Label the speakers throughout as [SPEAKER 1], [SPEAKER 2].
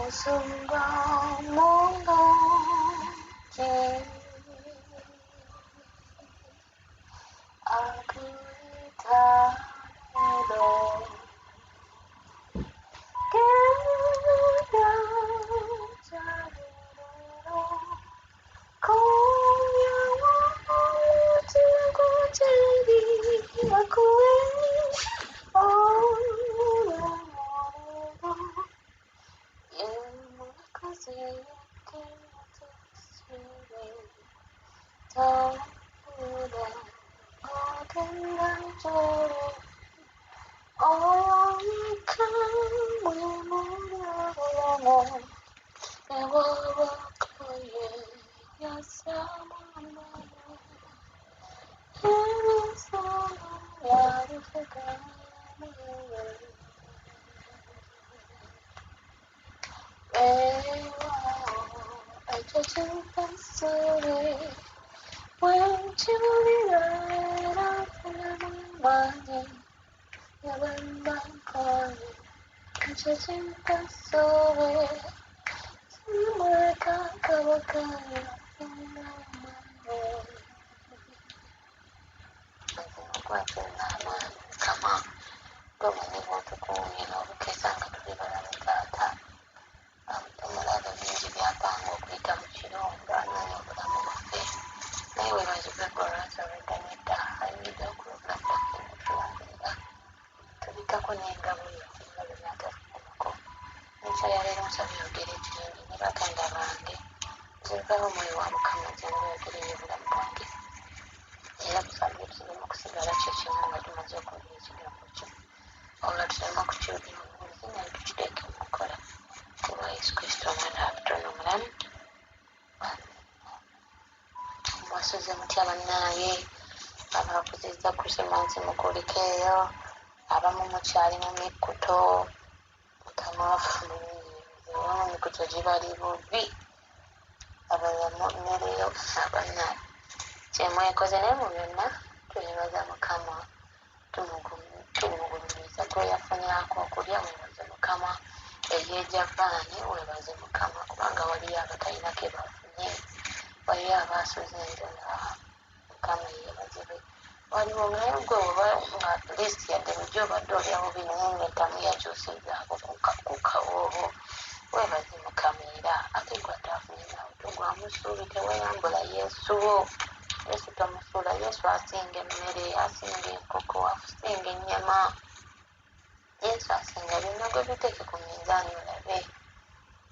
[SPEAKER 1] Omusumba omulungi akuyita leero. Genda gy'ali leero. Komyawo omutima gwo gy'ali akuwe obulamu leero. Ye mulokozi yekka eyatusuubira. Tambula ng'ogenda gy'ali. Oyo yekka mwe muli obulamu. Ne bw'oba okooye yassaamu amaanyi. Ebisolo yabifuga mwenyewe. Weewaawo ekyo kimpa essuubi. Bwe nkiwulira era nfunamu amaanyi. Ne bwe mba nkooye ekyo kimpa essuubi. Simuleka kabaka yasinga amaanyi. Mazima gwasinga amaanyi Mukama. Ggwe omanyi bw'otukuumye n'obukeesa nga tuli balamu taata. Omulabe bingi by'apanga okuyita mu kiro ng'anoonya obulamu bwaffe. Naye weebazibwe ggwe olw'ensonga edda n'edda ayimiriddewo ku lw'obulamu bwaffe n'otulwanirira. Tubikkako n'engabo yo omulabe n'atatukumako. Enkya ya leero nsaba oyogere ekirungi ne baganda bange. Nzirukawo omwoyo wa Mukama jangu oyogere eri obulamu bwange. Era tusabye tuleme okusigala kye kimu nga tumaze okuwulira ekigambo kyo. Wabula tuleme okukiwulira obuwulizi naye tukiteeke mu nkola. Ku lwa Yesu Kristo omwana wa Katonda omulamu. Amiina. Mwasuze mutya bannange? Abaakuzizza Krisimansi mukulikeeyo, abamu mukyali mu mikkuto. Mukama waffe omulungi yeebazibwe. Abamu emikuto gibali bubi, abalala mmereyo bannange kyemwekoze naye mu byonna twebaza Mukama tumugulumiza. Gwe yafunyaako okulya weebaze Mukama, ey'e Japan weebaze Mukama kubanga waliyo abatalina ke bafunye, waliyo abaasuze enjala. Mukama yeebazibwe. Waliwo naye gwe oba nga at least yadde lugya obadde olya bubi naye nga entamu yakyusizzaako ku kawoowo weebaze Mukama era ate gwe ataafunye naawe togwamu ssuubi teweeyambula Yesu wo. Yesu tomusuula Yesu asinga emmere asinga enkoko asinga ennyama Yesu asinga byonna gwe biteeke ku minzaani olabe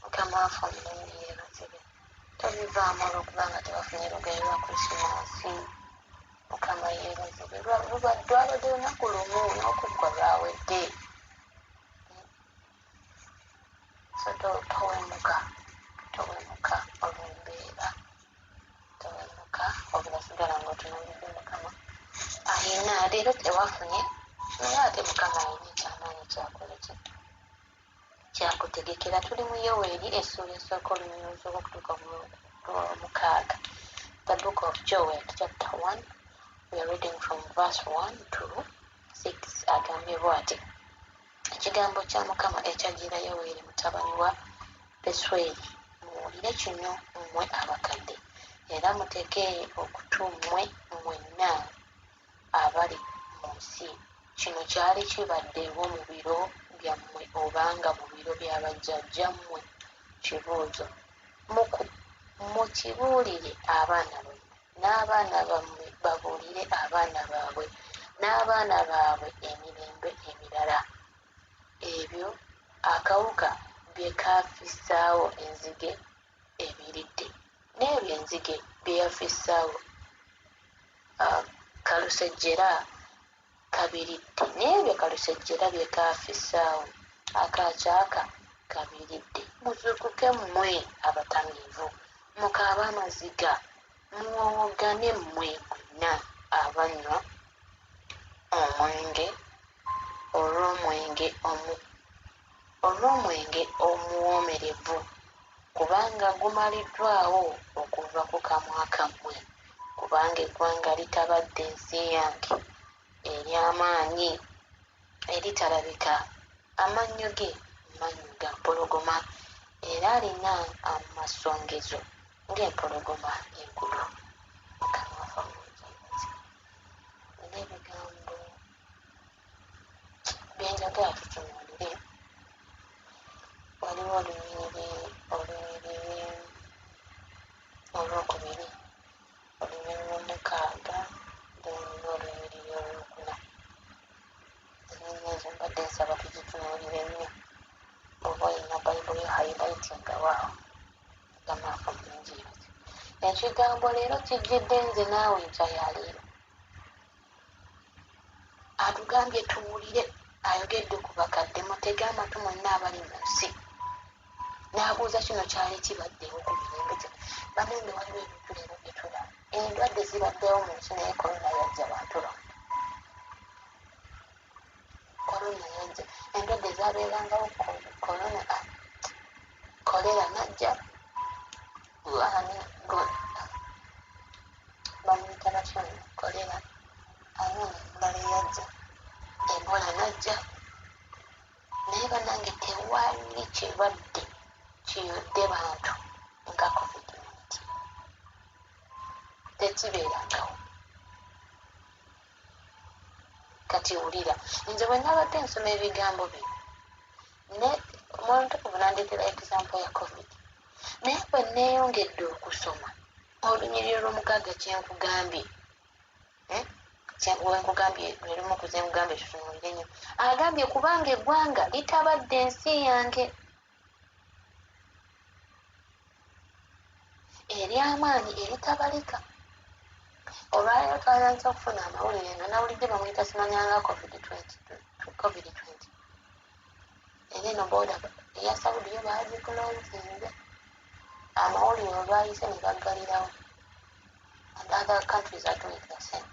[SPEAKER 1] Mukama waffe omulungi yeebazibwe. Tobivaamu olw'okuba nga tewafunye lugoye lwa Krisimansi. Mukama yeebazibwe. Lwabadde lunaku lumu n'okuggwa lwawedde. So towemuka, towemuka olw'embeera. Towemuka wabula sigala ng'otunuulidde Mukama. Alina leero tewafunye naye ate Mukama alina eky'amaanyi ky'akola ki? Kyakutegekera. Tuli mu Yoweeri essuula esooka olunyiriri olusooka okutuuka ku lwomukaaga. The book of Joel chapter 1 we are reading from verse 1 to 6 agambye bw'ati ekigambo kya Mukama ekyajjira Yoweeri mutabani wa Pesweri muwulire kino mmwe abakadde era mutege okutu mmwe mmwenna abali mu nsi. Kino kyali kibaddewo mu biro byammwe obanga mu biro bya bajjajjammwe? Kibuuzo. Mukibuulire abaana bammwe, n'abaana bammwe babuulire abaana baabwe, n'abaana baabwe emirembe emirala. Ebyo akawuka bye kafissaawo enzige ebiridde, n'ebyo enzige bye yafissaawo kalusejjera kabiridde, n'ebyo kalusejjera bye kafissaawo akakyaka kabiridde. Muzuukuke mmwe abatamiivu, mukaabe amaziga, muwowoggane mmwe mwenna abanywa omwenge olw'omwenge omuwoomerevu, kubanga gumaliddwawo okuva ku kamwa kammwe. Kubanga eggwanga litabadde ensi yange ery'amaanyi eritalabika, amannyo ge mannyo ga mpologoma Era alina amasongezo ng'empologoma enkulu. Mukama waffe omulungi yeebazibwe. Nina ebigambo bye njagala tutunuulire. Waliwo olunyiriri, olunyiriri olwokubiri, olunyiriri lw'omukaaga, then n'olunyiriri olwokuna. Ennyiriri ezo mbadde nsaba tuzitunuulire nnyo. Bw'oba olina Bayibuli yo highlightingawo awo. Mukama waffe omulungi yeebazibwe. Ekigambo leero kijjidde nze naawe enkya ya leero. Atugambye tuwulire, ayogedde ku bakadde, mutege amatu mwenna abali mu nsi. N'abuuza kino kyali kibaddewo ku mirembe gino. Bannange waliwo ebintu leero bye tulaba. Endwadde zibaddewo mu nsi naye korona yajja bantu bange. Korona yajja. Endwadde zabeerangawo korona, kolera n'ajja. Ani bamuyita batya ono? Kolera. Ani ono omulala eyajja? Ebola n'ajja. Naye bannange tewali kirwadde kiyodde bantu nga COVID-19. Tekibeerangawo. Kati wulira, nze bwe nabadde nsoma ebigambo bino, ne Omwoyo Omutukuvu n'andeetera example ya COVID. Naye bwe neeyongedde okusoma olunyiriri olw'omukaaga kye nkugambye, we nkugambye lwe lumu ku ze nkugambye tutunuulire nnyo. Agambye kubanga eggwanga litabadde ensi yange ery'amaanyi eritabalika. Olwaleero twatandise okufuna amawulire nga nawulidde bamuyita simanyanga COVID-20. Era eno booda eya Saudi yo baagikulozinze. Amawulire olwayise ne baggalirawo. And other countries are doing the same.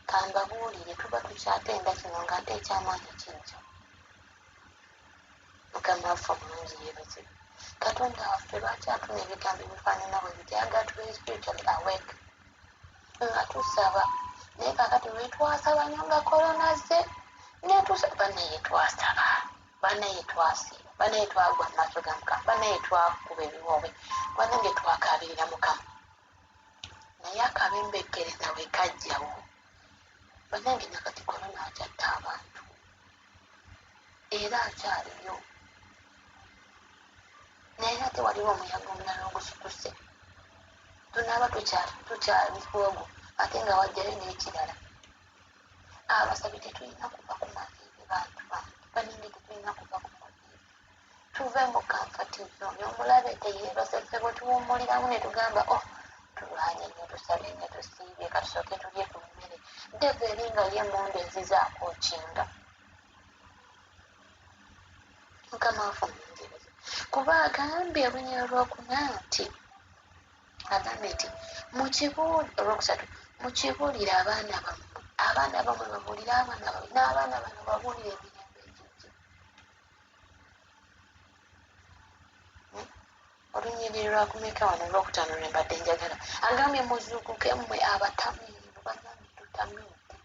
[SPEAKER 1] Kambabuulire tuba tukyatenda kino ng'ate eky'amaanyi kijja. Mukama waffe omulungi yeebazibwe. Katonda waffe lwaki atuma ebigambo ebifaanana bwe bityo? Ayagala tube spiritually awake nga tusaba. Naye kaakati lwe twasaba nnyo nga korona azze, ne tusaba, bannaye twasaba, bannaye twasiiba, bannaye twagwa mu maaso ga Mukama, bannaye twakuba ebiwoobe, bannange twakaabirira Mukama. Naye akabembekereza bwe kajjawo, bannange nakati korona akyatta abantu era akyaliyo. Naye ate waliwo omuyaga omulala ogusukuse. Tunaaba tukyali ku ogwo ate nga wajjayo n'ekirala. Abasabi tetulina kuva ku maviivi bantu bange, bannange tetulina kuva ku maviivi. Tuve mu comfort zone. Omulabe teyeebase ffe bwe tuwummuliramu ne tugamba oh tulwanye nnyo, tusabye nnyo, tusiibye, katusooke tulye ku mmere. Deva eri nga ye emmundu ezize akookinga. Mukama waffe omulungi yeebazibwe. Kuba agambye olunyiriri olwokuna nti, agambye nti olwokusatu, mukibuulire abaana bammwe, abaana bammwe babuulire abaana bammwe, n'abaana bano babuulire emirembe egijja. Olunyiriri lwakumeka wano olwokutaano lwe mbadde njagala. Agambye muzuukuke mmwe abatamiivu, bannange tutamiidde.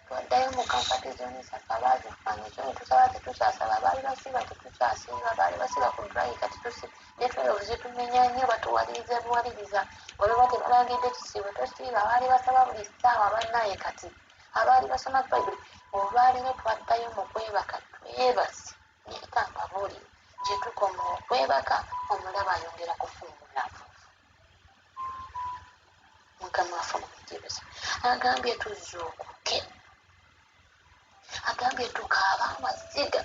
[SPEAKER 1] Twaddayo mu comfort zone zaffe, abaazifanya ekyo ne tusaba tetukyasaba, abaali basiiba tetukyasiiba, abaali basiiba ku dry kati tusiiba ne 12 zitumenya nnyo, batuwaliriza buwaliriza. Olwoba tebalangidde kisiibo tosiiba, abaali basaba buli ssaawa bannaye kati, abaali basoma Bayibuli, olwaleero twaddayo mu kwebaka twebase. Naye ka mbabuulire, gye tukoma okwebaka omulabe ayongera kufuumula nfuufu. Mukama waffe omulungi yeebazibwe. Agambye tuzuukuke, agambye tukaabe amaziga,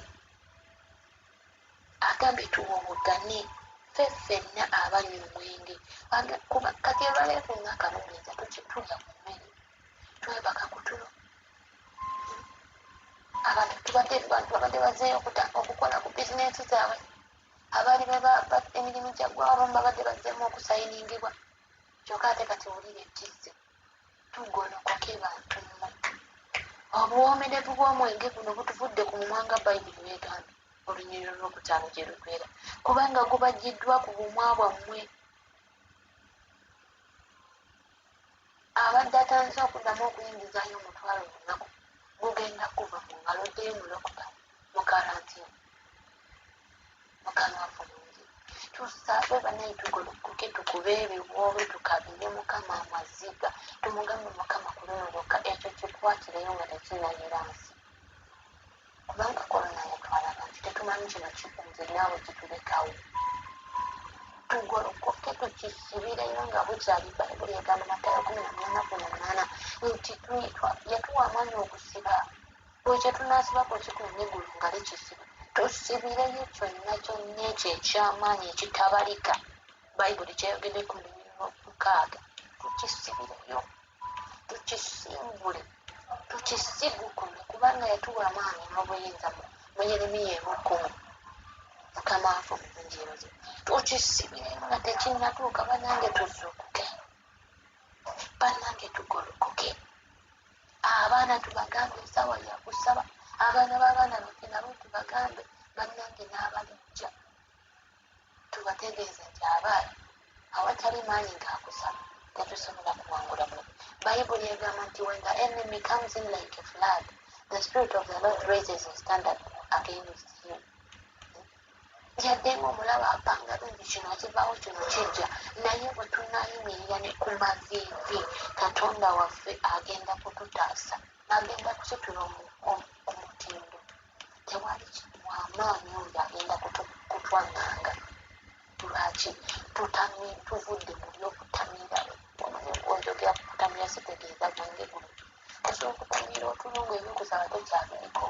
[SPEAKER 1] agambye tuwowogane ffe ffenna abanywa omwenge. Kuba kati olwaleero tulina akalungi, tulya ku mmere, twebaka ku tulo. Abantu tubadde bantu babadde bazzeeyo okukola ku bizinensi zaabwe, abaali emirimu gyaggwawo, abamu babadde bazzeemu okusayiningibwa. Kyokka ate kati wulira ekizze, tugolokoke bantu mmwe. Obuwoomerevu bw'omwenge guno butuvudde ku mumwa nga Bayibuli bw'egambye, olunyiriri olwokutaano gye lugwera, kubanga gubaggiddwa ku bumwa bwammwe. Abadde atandise okuddamu okuyingizaayo omutwalo olunaku, gugenda kuva mu ngalo oddeyo mu lockdown, mu karantini. Tuve banaye, tugolokoke, tukube ebiwoobe, tukabire Mukama amaziga, tumugambe Mukama kulololoka ekyo kikwatireyo nga tekinayera nsi, kubanga korona yatwala abantu. Tetumanyi kino kikunze naawe kitulekawo. Tugolokoke tukisibireyo nga bukyali. Bayibuli egamba Matayo 18:18 nti yatuwa amaanyi okusiba buli kyetunasiba ku nsi kuno neggulu nga likisiba. Tusibireyo kyonna kyonna ekyo ekyamaanyi ekitabalika Bayibuli kyeyogedde ku 6, tukisibireyo, tukisimbule, tukisigukule, kubanga yatuwa amaanyi n'obuyinza mu Yeremiya 1:10. Mukama waffe omulungi yebaze. Tukisibireyo nga tekinnatuuka. Bannange, tuzuukuke, bannange, tugolokoke. Abaana tubagambe esaawa yakusaba, abaana b'abaana baffe nabo tubagambe. Bannange, n'abalijja tubategeeze nti abaana awatali maanyi gakusaba tetusobola kuwangula mulabe. Bayibuli egamba nti when the enemy comes in like a flood, the Spirit of the Lord raises a standard against him. Yadde nga omulaba apanga bingi, kino kivaawo, kino kijja, naye bwe tunayimirira ne ku maviivi, Katonda waffe agenda kututaasa, agenda kusitula omutindo. Tewali wamaanyi oyo agenda kutwaŋŋanga. Lwaki tuvudde mu byokutamiira? Onjogera ku kutamira, sitegeeza mwenge guno. Osobola okutamiira otulungu, ebyokusaba tokyabiriko,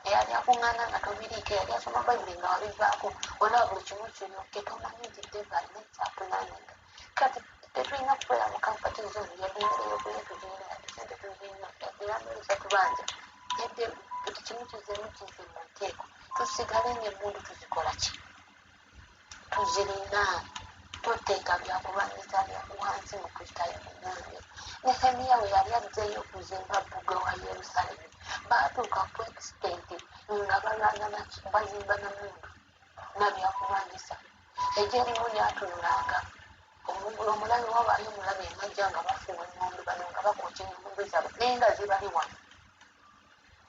[SPEAKER 1] eyali akuŋŋaana nga tobiriiko, eyali asoma Bayibuli nga wabivaako, olaba buli kimu kiryoke. Tomanyi nti devil alina ekyapulaninga. Kati tetulina kubeera mu comfort zone. Yadde emmere yokulya tugirina, yadde sente tuzirina, yadde lamulisa tubanja, yadde buli kimu kizeemu kize mu nteeko, tusigale nga emmundu tuzikola ki? Tuzirina. Toteeka byakulwanyisa wansi mu Kristaayo munange. Nehemiya we yali azzeeyo okuzimba bbugwe wa Yerusalemi, baatuuka ku extent nga balwana, bazimba na mundu nabyakulwanyisa. Ejje erimu lyatunulanga omulabe, wabaayo omulabe enajja nga bafuuwa eŋŋombe, bano nga bakwokya eŋŋombe zaabwe, naye nga zibali wano.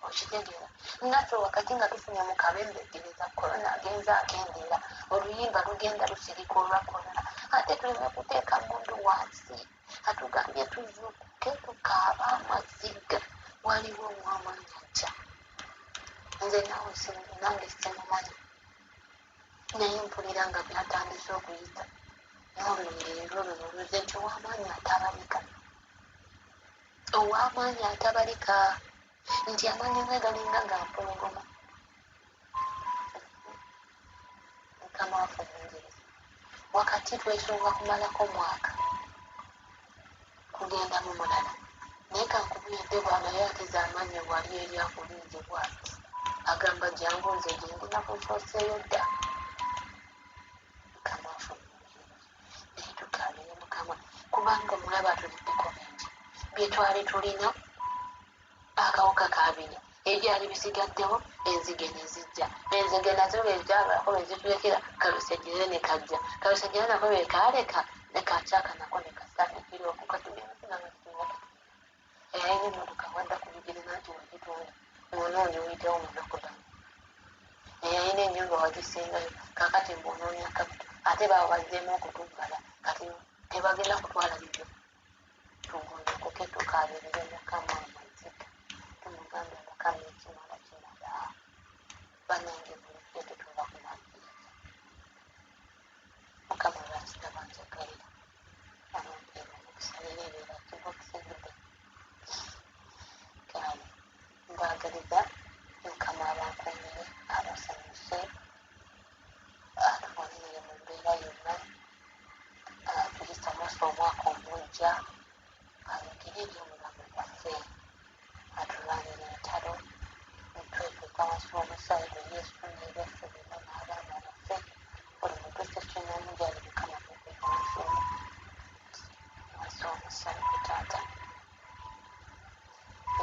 [SPEAKER 1] Okitegeera? Naffe wakati nga tufunye mu kabembegereza, korona agenza akendeera, oluyimba lugenda lusirika olwa korona, ate tuleme kuteeka mundu wansi. Atugambye tuzuukuke, tukaaba amaziga. Waliwo ow'amaanyi ajja. Nze naawe nange simumanyi, naye mpulira nga byatandise okuyita n'olunyiriro luno luze nti ow'amaanyi atabalika, ow'amaanyi atabalika, nti amaanyi ge galinga ga mpologoma. Mukama waffe omwingereza, wakati twesunga kumalako mwaka kugenda mu mulala, naye kankubuyedde bwanaye ateze amaanyi wali eri akulinze bwati, agamba jangu, nze gyendi nakusooseeyo dda. Mukama waffe omwingereza, naye tukaabire Mukama, kubanga omulaba atuliddeko bingi bye twali tulina. Akawuka kabirya, ebyali bisigaddewo enzige ne zijja. Enzige nazo bwezabaako bwezitulekera, kalusejjere ne kajja. Kalusejjere nako bwekaleka ne kakyaka nako ne kasaanikira okwo. Katugenda tugamba tetulina ketulina. Eyalina emmotoka wadda ku bigere nanti wagitunda, ng'onoonya oyitewo mu lockdown. Eyalina ennyumba wagisingayo, kakati mbw'onoonya capital, ate baba bazzeemu okutuggala, kati tebagenda kutwala bibyo. Tugolokoke, tukaabirire Mukama amaziga, tumugambe Mukama ekimala kimala. Bannange, bulijjo tetuva ku maviivi. Mukama lwaki tabanjagalira abampeera omukisa? Leero ebeera ki Boxing Day. Kale mbaagaliza Mukama abankuumire, abasanyuse, atubonerere mu mbeera yonna, atuyise omwaka omujja, ayogere eri obulamu bwaffe, atulwanire entalo. Twekweka wansi w'omusaayi gwe Yesu n'ebyaffe byonna n'abaana baffe, buli muntu ssekinnoomu gy'ali. Mukama mwekweka wansi w'omusaayi gwe. Taata,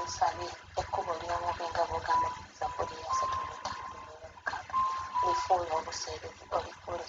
[SPEAKER 1] nsabye ekkubo ly'omubi, nga bw'ogamba mu Zabbuli ya 35:6, lifuule obuseerezi, olifuule